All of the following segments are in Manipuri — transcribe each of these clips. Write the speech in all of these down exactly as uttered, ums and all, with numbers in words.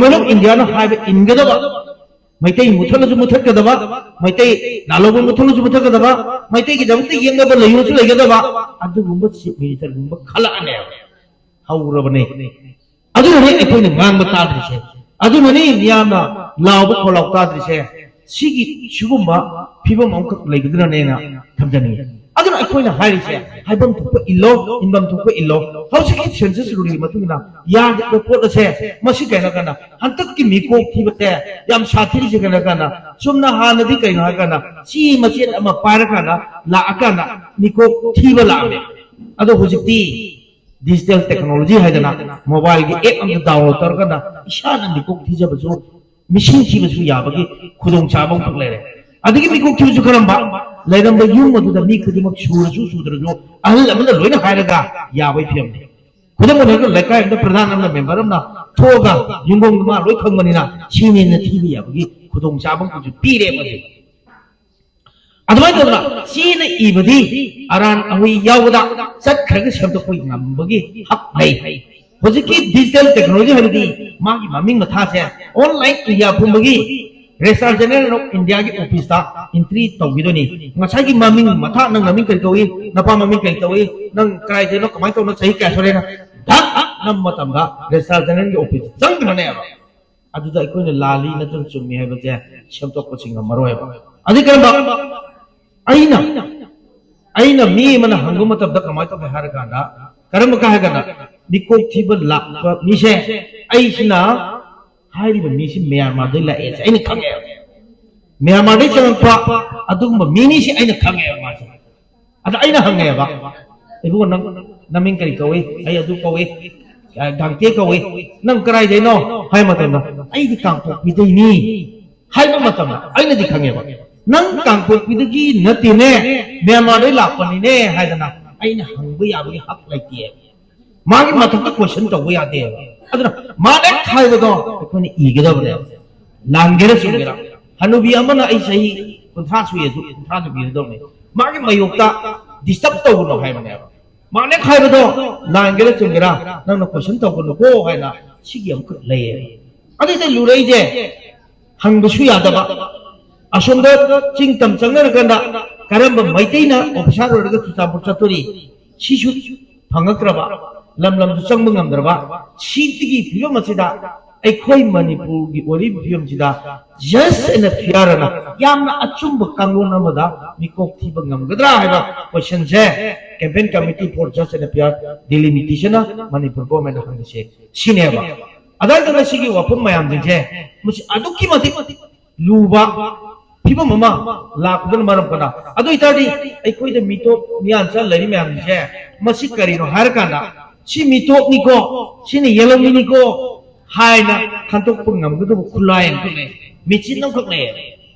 ꯑꯣꯐ ꯏꯟꯗꯤꯌꯥꯅ ꯍꯥꯏꯕ ꯏꯟꯒꯗꯕ, ꯃꯩꯇꯩ ꯃꯨꯊꯠꯂꯁꯨ ꯃꯨꯊꯠꯀꯗꯕ, ꯃꯩꯇꯩ ꯂꯥꯜꯍꯧꯕ ꯃꯨꯊꯠꯂꯁꯨ ꯃꯨꯊꯠꯀꯗꯕ, ꯃꯩꯇꯩꯒꯤꯗꯃꯛꯇ ꯌꯦꯡꯅꯕ ꯂꯩꯔꯁꯨ ꯂꯩꯒꯗꯕ, ꯑꯗꯨꯒꯨꯝꯕ ꯆꯤꯐ ꯃꯤꯅꯤꯁꯇꯔꯒꯨꯝꯕ ꯈꯜꯂꯛꯑꯅꯦꯕ꯫ ꯍꯧꯔꯕꯅꯦ꯫ ꯑꯗꯨꯅꯅꯦ ꯑꯩꯈꯣꯏꯅ ꯉꯥꯡꯕ ꯇꯥꯗ꯭ꯔꯤꯁꯦ꯫ ꯑꯗꯨꯅꯅꯦ ꯃꯤꯌꯥꯝꯅ ꯂꯥꯎꯕ ꯈꯣꯜꯂꯥꯎ ꯇꯥꯗ꯭ꯔꯤꯁꯦ꯫ ꯁꯤꯒꯤ ꯁꯤꯒꯨꯝꯕ ꯐꯤꯕꯝ ꯑꯃꯈꯛ ꯂꯩꯒꯗ꯭ꯔꯅꯦꯅ ꯊꯝꯖꯅꯤꯡꯉꯤ꯫ ꯑꯗꯨꯅ ꯑꯩꯈꯣꯏꯅ ꯍꯥꯏꯔꯤꯁꯦ, ꯍꯥꯏꯐꯝ ꯊꯣꯛꯄ ꯏꯜꯂꯣ, ꯏꯟꯐꯝ ꯊꯣꯛꯄ ꯏꯜꯂꯣ꯫ ꯍꯧꯖꯤꯛꯀꯤ ꯁꯦꯟꯁꯁ ꯔꯨꯜꯒꯤ ꯃꯇꯨꯡ ꯏꯟꯅ ꯌꯥꯗ꯭ꯔꯤꯕ ꯄꯣꯠ ꯑꯁꯦ, ꯃꯁꯤ ꯀꯩꯅꯣ ꯀꯥꯟꯗ ꯍꯟꯗꯛꯀꯤ ꯃꯤꯀꯣꯛ ꯊꯤꯕꯁꯦ ꯌꯥꯝ ꯁꯥꯊꯤꯔꯤꯁꯦ ꯀꯩꯅꯣ ꯀꯥꯟꯗ, ꯆꯨꯝꯅ ꯍꯥꯟꯅꯗꯤ ꯀꯩꯅꯣ ꯍꯥꯏ ꯀꯥꯟꯗ ꯆꯦ ꯃꯆꯦꯠ ꯑꯃ ꯄꯥꯏꯔꯀꯥꯟꯗ ꯂꯥꯛꯑꯀꯥꯟꯗ ꯃꯤꯀꯣꯛ ꯊꯤꯕ ꯂꯥꯛꯑꯝꯃꯦ꯫ ꯑꯗꯣ ꯍꯧꯖꯤꯛꯇꯤ ꯗꯤꯖꯤꯇꯦꯜ ꯇꯦꯛꯅꯣꯂꯣꯖꯤ ꯍꯥꯏꯗꯅ ꯃꯣꯕꯥꯏꯜꯒꯤ ꯑꯦꯞ ꯑꯃ ꯗꯥꯎꯟꯂꯣꯗ ꯇꯧꯔꯀꯥꯟꯗ ꯏꯁꯥꯅ ꯃꯤꯀꯣꯛ ꯊꯤꯖꯕꯁꯨ, ꯃꯤꯁꯤꯡ ꯊꯤꯕꯁꯨ ꯌꯥꯕꯒꯤ ꯈꯨꯗꯣꯡꯆꯥꯕ ꯑꯃꯈꯛ ꯂꯩꯔꯦ꯫ ꯑꯗꯒꯤ ꯃꯤꯀꯣꯛ ꯊꯤꯕꯁꯨ ꯀꯔꯝꯕ? ꯂꯩꯔꯝꯕ ꯌꯨꯝ ꯑꯗꯨꯗ ꯃꯤ ꯈꯨꯗꯤꯡꯃꯛ ꯁꯨꯔꯁꯨ ꯁꯨꯗ꯭ꯔꯁꯨ ꯑꯍꯜ ꯑꯃꯅ ꯂꯣꯏꯅ ꯍꯥꯏꯔꯒ ꯌꯥꯕꯒꯤ ꯐꯤꯕꯝꯅꯤ꯫ ꯈꯨꯗꯝ ꯑꯣꯏꯅ ꯍꯥꯏꯔꯒ ꯂꯩꯀꯥꯏ ꯑꯃꯗ ꯄ꯭ꯔꯙꯥꯟ ꯑꯃꯅ, ꯃꯦꯝꯕꯔ ꯑꯃꯅ ꯊꯣꯛꯑꯒ ꯌꯨꯝꯐꯝꯗꯨ ꯃꯥ ꯂꯣꯏ ꯈꯪꯕꯅꯤꯅ ꯁꯤꯅꯦꯅ ꯊꯤꯕ ꯌꯥꯕꯒꯤ ꯈꯨꯗꯣꯡꯆꯥꯕ ꯑꯃꯈꯛꯁꯨ ꯄꯤꯔꯦ ꯃꯁꯤ꯫ ꯑꯗꯨꯃꯥꯏꯅ ꯇꯧꯗꯅ ꯆꯦꯅ ꯏꯕꯗꯤ ꯑꯔꯥꯟ ꯑꯍꯣꯏ ꯌꯥꯎꯕꯗ ꯆꯠꯈ꯭ꯔꯒ ꯁꯦꯝꯗꯣꯛꯄ ꯉꯝꯕꯒꯤ ꯍꯛ ꯂꯩ꯫ ꯍꯧꯖꯤꯛꯀꯤ ꯗꯤꯖꯤꯇꯦꯜ ꯇꯦꯛꯅꯣꯂꯣꯖꯤ ꯍꯥꯏꯕꯗꯤ ꯃꯥꯒꯤ ꯃꯃꯤꯡ ꯃꯊꯥꯁꯦ ꯑꯣꯟꯂꯥꯏꯟ ꯏꯟꯗꯤꯌꯥ ꯄꯨꯝꯕꯒꯤ ꯔꯦꯖꯤꯁꯇ꯭ꯔꯥꯔ ꯖꯦꯅꯔꯦꯜ ꯑꯣꯐ ꯏꯟꯗꯤꯌꯥꯒꯤ ꯑꯣꯐꯤꯁꯇ ꯑꯦꯟꯇ꯭ꯔꯤ ꯇꯧꯈꯤꯗꯣꯏꯅꯤ꯫ ꯉꯁꯥꯏꯒꯤ ꯃꯃꯤꯡ ꯃꯊꯥ, ꯅꯪ ꯅꯃꯤꯡ ꯀꯔꯤ ꯀꯧꯏ, ꯅꯄꯥ ꯃꯃꯤꯡ ꯀꯔꯤ ꯀꯧꯏ, ꯅꯪ ꯀꯗꯥꯏꯗꯩꯅꯣ, ꯀꯃꯥꯏꯅ ꯇꯧꯅꯣ, ꯆꯍꯤ ꯀꯌꯥ ꯁꯨꯔꯦꯅ ꯙꯛ ꯅꯝꯕ ꯃꯇꯝꯗ ꯔꯦꯖꯤꯁꯇ꯭ꯔꯥꯔ ꯖꯦꯅꯔꯦꯜꯒꯤ ꯑꯣꯐꯤꯁꯇ ꯆꯪꯈ꯭ꯔꯅꯦꯕ꯫ ꯑꯗꯨꯗ ꯑꯩꯈꯣꯏꯅ ꯂꯥꯜꯂꯤ ꯅꯠꯇ꯭ꯔꯒ ꯆꯨꯝꯃꯤ ꯍꯥꯏꯕꯁꯦ ꯁꯦꯝꯗꯣꯛꯄꯁꯤ ꯉꯝꯃꯔꯣꯏꯕ꯫ ꯑꯗꯩ ꯀꯔꯝꯕ? ꯑꯩꯅ, ꯑꯩꯅ ꯃꯤ ꯑꯃꯅ ꯍꯪꯕ ꯃꯇꯝꯗ ꯀꯃꯥꯏꯅ ꯇꯧꯒꯦ ꯍꯥꯏꯔ ꯀꯥꯟꯗ, ꯀꯔꯝꯕ ꯀꯥ ꯍꯥꯏꯔ ꯀꯥꯟꯗ, ꯃꯤꯀꯣꯛ ꯊꯤꯕ ꯂꯥꯛꯄ ꯃꯤꯁꯦ, ꯑꯩꯁꯤꯅ ꯍꯥꯏꯔꯤꯕ ꯃꯤꯁꯤ ꯃ꯭ꯌꯥꯟꯃꯥꯔꯗꯩ ꯂꯥꯛꯑꯦꯁꯦ ꯑꯩꯅ ꯈꯪꯉꯦꯕ꯫ ꯃ꯭ꯌꯥꯟꯃꯥꯔꯗꯩ ꯆꯪꯉꯛꯄ ꯑꯗꯨꯒꯨꯝꯕ ꯃꯤꯅꯤꯁꯤ ꯑꯩꯅ ꯈꯪꯉꯦꯕ ꯃꯥꯁꯦ꯫ ꯑꯗ ꯑꯩꯅ ꯍꯪꯉꯦꯕ, "ꯏꯕꯨꯡꯉꯣ, ꯅꯪ ꯅꯃꯤꯡ ꯀꯔꯤ ꯀꯧꯏ?" "ꯑꯩ ꯑꯗꯨ ꯀꯧꯏ, ꯑ, ꯒꯥꯡꯇꯦ ꯀꯧꯏ꯫ ꯅꯪ ꯀꯗꯥꯏꯗꯩꯅꯣ?" ꯍꯥꯏꯕ ꯃꯇꯝꯗ, "ꯑꯩꯗꯤ ꯀꯥꯡꯄꯣꯛꯄꯤꯗꯩꯅꯤ" ꯍꯥꯏꯕ ꯃꯇꯝꯗ ꯑꯩꯅꯗꯤ ꯈꯪꯉꯦꯕ, "ꯅꯪ ꯀꯥꯡꯄꯣꯛꯄꯤꯗꯒꯤ ꯅꯠꯇꯦꯅꯦ, ꯃ꯭ꯌꯥꯟꯃꯥꯔꯗꯩ ꯂꯥꯛꯄꯅꯤꯅꯦ" ꯍꯥꯏꯗꯅ ꯑꯩꯅ ꯍꯪꯕ ꯌꯥꯕꯒꯤ ꯍꯛ ꯂꯩꯇꯦ꯫ ꯃꯥꯒꯤ ꯃꯊꯛꯇ ꯀꯣꯏꯁꯟ ꯇꯧꯕ ꯌꯥꯗꯦꯕ꯫ ꯑꯗꯨꯅ ꯃꯥꯅ ꯍꯦꯛ ꯍꯥꯏꯕꯗꯣ ꯑꯩꯈꯣꯏꯅ ꯏꯒꯗꯕꯅꯦꯕ, ꯂꯥꯟꯒꯦꯔꯥ ꯆꯨꯝꯒꯦꯔꯥ꯫ ꯍꯅꯨꯕꯤ ꯑꯃꯅ ꯑꯩ ꯆꯍꯤ ꯀꯨꯟꯊ꯭ꯔꯥ ꯁꯨꯏ ꯑꯗꯨ ꯀꯨꯟꯊ꯭ꯔꯥꯗꯨ ꯄꯤꯔꯗꯧꯅꯦ꯫ ꯃꯥꯒꯤ ꯃꯥꯌꯣꯛꯇ ꯗꯤꯁꯇꯔꯕ ꯇꯧꯒꯅꯨ ꯍꯥꯏꯕꯅꯦꯕ꯫ ꯃꯥꯅ ꯍꯦꯛ ꯍꯥꯏꯕꯗꯣ ꯂꯥꯟꯒꯦꯔꯥ ꯆꯨꯝꯒꯦꯔꯥ, ꯅꯪꯅ ꯀꯣꯏꯁꯟ ꯇꯧꯒꯅꯨꯀꯣ ꯍꯥꯏꯅ ꯁꯤꯒꯤ ꯑꯃꯈꯛ ꯂꯩꯌꯦꯕ꯫ ꯑꯗꯩꯗ ꯂꯨꯔꯛꯏꯁꯦ ꯍꯪꯕꯁꯨ ꯌꯥꯗꯕ, ꯑꯁꯣꯝꯗ ꯆꯤꯡ ꯇꯝ ꯆꯪꯅꯔꯀꯥꯟꯗ ꯀꯔꯝꯕ ꯃꯩꯇꯩꯅ ꯑꯣꯐꯤꯁꯥꯔ ꯑꯣꯏꯔꯒ ꯆꯨꯔꯆꯥꯟꯄꯨꯔ ꯆꯠꯇꯣꯔꯤ, ꯁꯤꯁꯨ ꯐꯪꯉꯛꯇ꯭ꯔꯕ, ꯂꯝ ꯂꯝꯁꯨ ꯆꯪꯕ ꯉꯝꯗ꯭ꯔꯕ, ꯁꯤꯒꯤ ꯐꯤꯕꯝ ꯑꯁꯤꯗ ꯑꯩꯈꯣꯏ ꯃꯅꯤꯄꯨꯔꯒꯤ ꯑꯣꯏꯔꯤꯕ ꯐꯤꯕꯝꯁꯤꯗ ꯖꯁ ꯑꯦꯟ ꯐꯤꯌꯥꯔ ꯑꯅ ꯌꯥꯝꯅ ꯑꯆꯨꯝꯕ ꯀꯥꯡꯂꯣꯟ ꯑꯃꯗ ꯃꯤꯀꯣꯛ ꯊꯤꯕ ꯉꯝꯒꯗ꯭ꯔꯥ ꯍꯥꯏꯕ ꯀꯣꯏꯁꯟꯁꯦ Campaign Committee for Just and Fair Delimitation Manipur ꯒꯣꯔꯃꯦꯟꯗ ꯍꯪꯉꯤꯁꯦ ꯁꯤꯅꯦꯕ꯫ ꯑꯗꯥꯏꯗꯨꯅ ꯁꯤꯒꯤ ꯋꯥꯐꯝ ꯃꯌꯥꯝꯁꯤꯡꯁꯦ ꯃꯁꯤ ꯑꯗꯨꯛꯀꯤ ꯃꯇꯤꯛ ꯂꯨꯕ ꯐꯤꯕꯝ ꯑꯃ ꯂꯥꯛꯄꯗꯨꯅ ꯃꯔꯝ ꯀꯅ ꯑꯗꯨ ꯑꯣꯏꯇꯥꯔꯗꯤ ꯑꯩꯈꯣꯏꯗ ꯃꯤꯇꯣꯞ ꯃꯤꯌꯥꯟꯆꯥ ꯂꯩꯔꯤ ꯃꯌꯥꯝꯁꯦ ꯃꯁꯤ ꯀꯔꯤꯅꯣ ꯍꯥꯏꯔꯀꯥꯟꯗ ꯁꯤ ꯃꯤꯇꯣꯞꯅꯤꯀꯣ, ꯁꯤꯅ ꯌꯦꯜꯍꯧꯃꯤꯅꯤꯀꯣ ꯍꯥꯏꯅ ꯈꯟꯗꯣꯛꯄ ꯉꯝꯒꯗꯕ ꯈꯨꯠꯂꯥꯏ ꯑꯃꯈꯛ ꯂꯩ, ꯃꯦꯆꯤꯟ ꯑꯃꯈꯛ ꯂꯩ꯫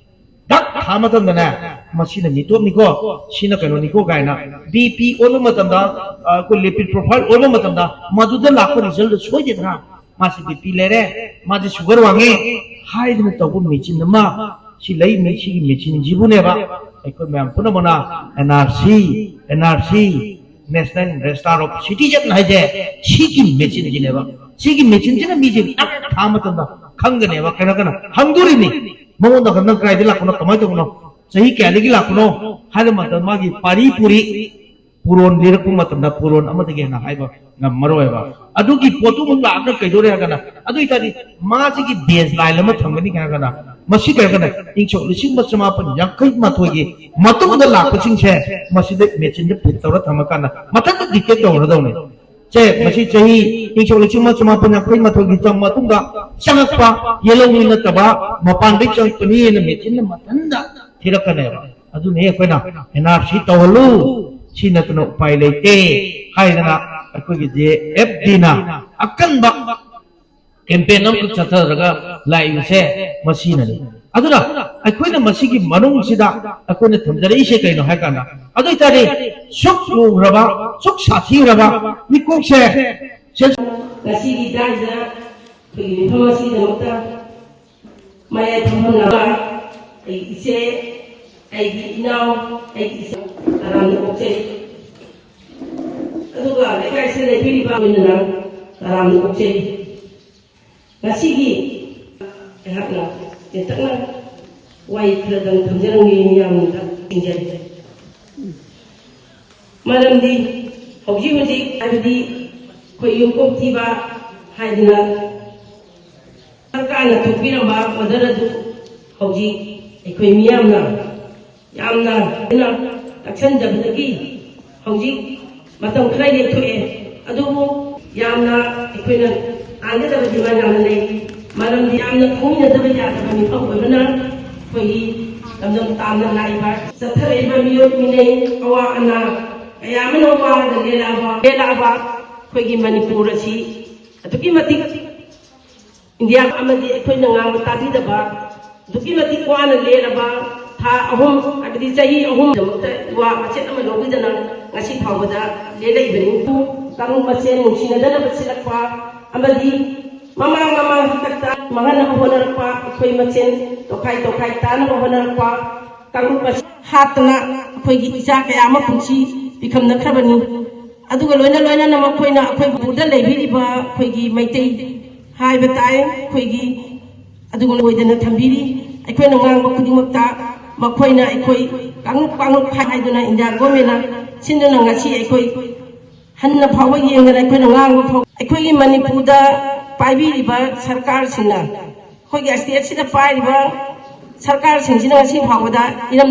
ꯗꯛ ꯊꯥ ꯃꯇꯝꯗꯅꯦ ꯃꯁꯤꯅ ꯃꯤꯇꯣꯞꯅꯤꯀꯣ, ꯁꯤꯅ ꯀꯩꯅꯣꯅꯤꯀꯣ ꯀꯥꯏꯅ ꯕꯤ ꯄꯤ ꯑꯣꯟꯕ ꯃꯇꯝꯗ, ꯑ, ꯑꯩꯈꯣꯏ ꯂꯤꯄꯤꯠ ꯄ꯭ꯔꯣꯐꯥꯏꯜ ꯑꯣꯟꯕ ꯃꯇꯝꯗ ꯃꯗꯨꯗ ꯂꯥꯛꯄ ꯔꯤꯖꯜꯗꯨ ꯁꯣꯏꯗꯦꯗꯅ꯫ ꯃꯥꯁꯤ ꯕꯤ ꯄꯤ ꯂꯩꯔꯦ, ꯃꯥꯁꯤ ꯁꯨꯒꯔ ꯋꯥꯡꯉꯦ ꯍꯥꯏꯗꯅ ꯇꯧꯕ ꯃꯦꯆꯤꯟ ꯑꯃ ꯁꯤ ꯂꯩ꯫ ꯃꯤ ꯁꯤꯒꯤ ꯃꯦꯆꯤꯟꯁꯤꯕꯨꯅꯦꯕ ꯑꯩꯈꯣꯏ ꯃꯌꯥꯝ ꯄꯨꯝꯅꯃꯛꯅ N R C, N R C, national register of citizen ꯍꯥꯏꯁꯦ ꯁꯤꯒꯤ ꯃꯦꯆꯤꯟꯁꯤꯅꯦꯕ꯫ ꯁꯤꯒꯤ ꯃꯦꯆꯤꯟꯁꯤꯅ ꯃꯤꯁꯦ ꯇꯛ ꯊꯥ ꯃꯇꯝꯗ ꯈꯪꯒꯅꯦꯕ꯫ ꯀꯅꯥ ꯀꯅꯥ ꯍꯪꯗꯣꯔꯤꯅꯤ ꯃꯉꯣꯟꯗ ꯅꯪ ꯀꯗꯥꯏꯗ ꯂꯥꯛꯄꯅꯣ, ꯀꯃꯥꯏꯅ ꯇꯧꯕꯅꯣ, ꯆꯍꯤ ꯀꯌꯥꯗꯒꯤ ꯂꯥꯛꯄꯅꯣ ꯍꯥꯏꯕ ꯃꯇꯝꯗ ꯃꯥꯒꯤ ꯄꯥꯔꯤ ꯄꯨꯔꯤ ꯄꯨꯔꯣꯟ ꯂꯤꯔꯛꯄ ꯃꯇꯝꯗ ꯄꯨꯔꯣꯟ ꯑꯃꯗꯒꯤ ꯍꯦꯟꯅ ꯍꯥꯏꯕ ꯉꯝꯃꯔꯣꯏꯕ꯫ ꯑꯗꯨꯒꯤ ꯄꯣꯠꯇꯨꯃꯨꯛ ꯂꯥꯛꯑꯒ ꯀꯩꯗꯧꯔꯦ ꯍꯥꯏꯔꯒꯅ ꯑꯗꯨ ꯑꯣꯏꯇꯥꯔꯗꯤ ꯃꯥꯁꯤꯒꯤ ꯕꯦꯖ ꯂꯥꯏꯟ ꯑꯃ ꯊꯝꯒꯅꯤ ꯍꯥꯏꯔꯒꯅ ꯃꯁꯤ ꯀꯩ ꯍꯥꯏꯔꯒꯅ ꯏꯪ ꯁꯣꯛ ꯂꯤꯁꯤꯡ ꯑꯃ ꯆꯃꯥꯄꯟ ꯌꯥꯡꯈꯩ ꯃꯥꯊꯣꯏꯒꯤ ꯃꯇꯨꯡꯗ ꯂꯥꯛꯄꯁꯤꯡꯁꯦ ꯃꯁꯤꯗ ꯃꯦꯆꯤꯟꯗ ꯐꯤꯠ ꯇꯧꯔ ꯊꯝꯃꯀꯥꯟꯗ ꯃꯊꯟꯇ ꯗꯤꯇꯦꯛ ꯇꯧꯔꯗꯧꯅꯤ꯫ ꯁꯦ ꯃꯁꯤ ꯆꯍꯤ ꯏꯪ ꯁꯣꯛ ꯂꯤꯁꯤꯡ ꯑꯃ ꯆꯃꯥꯄꯟ ꯌꯥꯡꯈꯩ ꯃꯥꯊꯣꯏꯒꯤ ꯆꯪ ꯃꯇꯨꯡꯗ ꯆꯪꯉꯛꯄ ꯌꯦꯜꯍꯧꯃꯤ ꯅꯠꯇꯕ ꯃꯄꯥꯟꯗꯩ ꯆꯪꯉꯛꯄꯅꯤ ꯍꯥꯏꯅ ꯃꯦꯆꯤꯟꯅ ꯃꯊꯟꯇ ꯊꯤꯔꯛꯀꯅꯦꯕ꯫ ꯑꯗꯨꯅꯤ ꯑꯩꯈꯣꯏꯅ ꯑꯦꯟ ꯑꯥꯔ ꯁꯤ ꯇꯧꯍꯜꯂꯨ, ꯁꯤ ꯅꯠꯇꯅ ꯎꯄꯥꯏ ꯂꯩꯇꯦ ꯍꯥꯏꯗꯅ ꯑꯩꯈꯣꯏꯒꯤ ꯖꯦ ꯑꯦꯐ ꯗꯤꯅ ꯑꯀꯟꯕ ꯀꯦꯝꯄꯦꯟ ꯑꯃꯈꯛ ꯆꯠꯊꯔꯒ ꯂꯥꯛꯏꯕꯁꯦ ꯃꯁꯤꯅꯅꯤ꯫ ꯑꯗꯨꯅ ꯑꯩꯈꯣꯏꯅ ꯃꯁꯤꯒꯤ ꯃꯅꯨꯡꯁꯤꯗ ꯑꯩꯈꯣꯏꯅ ꯊꯝꯖꯔꯛꯏꯁꯦ ꯀꯩꯅꯣ ꯍꯥꯏ ꯀꯥꯟꯗ ꯑꯗꯨ ꯑꯣꯏꯇꯥꯔꯗꯤ ꯁꯨꯛ ꯂꯨꯈ꯭ꯔꯕ, ꯁꯨꯛ ꯁꯥꯊꯤꯈ꯭ꯔꯕ ꯃꯤꯀꯣꯛꯁꯦ ꯁꯦ- ꯉꯁꯤꯒꯤ ꯗꯥꯏꯁꯤꯗ ꯑꯩꯈꯣꯏꯒꯤ ꯃꯤꯐꯝ ꯑꯁꯤꯒꯤꯗꯃꯛꯇ ꯃꯌꯥꯏ ꯐꯝꯍꯟꯅꯕ ꯑꯩꯒꯤ ꯏꯆꯦ, ꯑꯩꯒꯤ ꯏꯅꯥꯎ, ꯑꯩꯒꯤ ꯏꯆꯦ ꯇꯔꯥꯝꯅ ꯑꯣꯛꯆꯔꯤ꯫ ꯑꯗꯨꯒ ꯂꯩꯀꯥꯏꯁꯤꯗ ꯂꯩꯕꯤꯔꯤꯕ ꯂꯣꯏꯅꯅ ꯇꯔꯥꯝꯅ ꯑꯣꯛꯆꯔꯤ꯫ ꯉꯁꯤꯒꯤ ꯇꯦꯟꯇꯛꯅ ꯋꯥꯍꯩ ꯈꯔꯗꯪ ꯊꯝꯖꯔꯝꯒꯦ, ꯃꯤꯌꯥꯝꯗ ꯊꯤꯡꯖꯔꯤ꯫ ꯃꯔꯝꯗꯤ ꯍꯧꯖꯤꯛ ꯍꯧꯖꯤꯛ, ꯍꯥꯏꯕꯗꯤ ꯑꯩꯈꯣꯏ ꯌꯨꯝ ꯀꯣꯛꯊꯤꯕ ꯍꯥꯏꯗꯅ ꯁꯔꯀꯥꯔꯅ ꯊꯣꯛꯄꯤꯔꯝꯕ ꯑꯣꯔꯗꯔ ꯑꯗꯨ ꯍꯧꯖꯤꯛ ꯑꯩꯈꯣꯏ ꯃꯤꯌꯥꯝꯅ ꯌꯥꯝꯅ ꯍꯦꯟꯅ ꯅꯛꯁꯟꯖꯕꯗꯒꯤ ꯍꯧꯖꯤꯛ ꯃꯇꯝ ꯈꯔ ꯌꯩꯊꯣꯛꯑꯦ꯫ ꯑꯗꯨꯕꯨ ꯌꯥꯝꯅ ꯑꯩꯈꯣꯏꯅ ꯇꯥꯟꯒꯗꯕ ꯗꯤꯃꯥꯟ ꯌꯥꯝꯅ ꯂꯩ꯫ ꯃꯔꯝꯗꯤ ꯌꯥꯝꯅ ꯈꯪꯃꯤꯟꯅꯗꯕ ꯌꯥꯗꯕ ꯃꯤꯐꯝ ꯑꯣꯏꯕꯅ ꯑꯩꯈꯣꯏꯒꯤ ꯂꯝꯗꯝ ꯇꯥꯝꯅ ꯂꯥꯛꯏꯕ ꯆꯠꯊꯔꯛꯏꯕ ꯃꯤꯑꯣꯏ ꯃꯤꯅꯩ, ꯑꯋꯥ ꯑꯅꯥ ꯀꯌꯥ ꯑꯃꯅ ꯋꯥꯔꯒ ꯂꯦꯜꯂꯛꯑꯕ ꯂꯦꯜꯂꯛꯑꯕ ꯑꯩꯈꯣꯏꯒꯤ ꯃꯅꯤꯄꯨꯔ ꯑꯁꯤ ꯑꯗꯨꯛꯀꯤ ꯃꯇꯤꯛ ꯏꯟꯗꯤꯌꯥ ꯑꯃꯗꯤ ꯑꯩꯈꯣꯏꯅ ꯉꯥꯡꯕ ꯇꯥꯕꯤꯗꯕ, ꯑꯗꯨꯛꯀꯤ ꯃꯇꯤꯛ ꯋꯥꯅ ꯂꯦꯜꯂꯕ ꯊꯥ ꯑꯍꯨꯝ, ꯍꯥꯏꯕꯗꯤ ꯆꯍꯤ ꯑꯍꯨꯝꯒꯤꯗꯃꯛꯇ ꯏꯋꯥ ꯃꯆꯦꯠ ꯑꯃ ꯂꯧꯕꯤꯗꯅ ꯉꯁꯤ ꯐꯥꯎꯕꯗ ꯂꯦꯜꯂꯛꯏꯕꯅꯤ꯫ ꯀꯥꯡꯂꯨꯞ ꯃꯁꯦꯟ ꯅꯨꯡꯁꯤꯅꯗꯅꯕ ꯁꯤꯜꯂꯛꯄ ꯑꯃꯗꯤ ꯃꯃꯥꯡ ꯃꯃꯥꯡ ꯍꯥꯛꯇꯛꯇ ꯃꯥꯡꯍꯟꯅꯕ ꯍꯣꯠꯅꯔꯛꯄ, ꯑꯩꯈꯣꯏ ꯃꯁꯦꯟ ꯇꯣꯈꯥꯏ ꯇꯣꯈꯥꯏ ꯇꯥꯅꯕ ꯍꯣꯠꯅꯔꯛꯄ, ꯀꯥꯡꯂꯨꯞ ꯑꯁꯤ ꯍꯥꯠꯇꯅ ꯑꯩꯈꯣꯏꯒꯤ ꯏꯆꯥ ꯀꯌꯥ ꯑꯃ ꯄꯨꯟꯁꯤ ꯄꯤꯈꯝꯅꯈ꯭ꯔꯕꯅꯤ꯫ ꯑꯗꯨꯒ ꯂꯣꯏꯅ ꯂꯣꯏꯅꯅ ꯃꯈꯣꯏꯅ ꯑꯩꯈꯣꯏ ꯃꯅꯤꯄꯨꯔꯗ ꯂꯩꯕꯤꯔꯤꯕ ꯑꯩꯈꯣꯏꯒꯤ ꯃꯩꯇꯩ ꯍꯥꯏꯕ ꯇꯥꯏ, ꯑꯩꯈꯣꯏꯒꯤ ꯑꯗꯨꯒ ꯑꯣꯏꯗꯅ ꯊꯝꯕꯤꯔꯤ꯫ ꯑꯩꯈꯣꯏꯅ ꯉꯥꯡꯕ ꯈꯨꯗꯤꯡꯃꯛꯇ ꯃꯈꯣꯏꯅ ꯑꯩꯈꯣꯏ ꯀꯥꯡꯂꯨꯞ ꯀꯥꯡꯂꯨꯞ ꯍꯥꯏꯗꯨꯅ ꯏꯟꯗꯤꯌꯥ ꯒꯣꯔꯃꯦꯟꯅ ꯁꯤꯟꯗꯨꯅ ꯉꯁꯤ ꯑꯩꯈꯣꯏ ꯍꯟꯅ ꯐꯥꯎꯕ ꯌꯦꯡꯗꯅ ꯑꯩꯈꯣꯏꯅ ꯉꯥꯡꯕ ꯐꯥꯎ ꯑꯩꯈꯣꯏꯒꯤ ꯃꯅꯤꯄꯨꯔꯗ ꯄꯥꯏꯕꯤꯔꯤꯕ ꯁꯔꯀꯥꯔꯁꯤꯡꯅ, ꯑꯩꯈꯣꯏꯒꯤ ꯁ꯭ꯇꯦꯠꯁꯤꯗ ꯄꯥꯏꯔꯤꯕ ꯁꯔꯀꯥꯔꯁꯤꯡꯁꯤꯅ ꯉꯁꯤ ꯐꯥꯎꯕꯗ ꯏꯔꯝ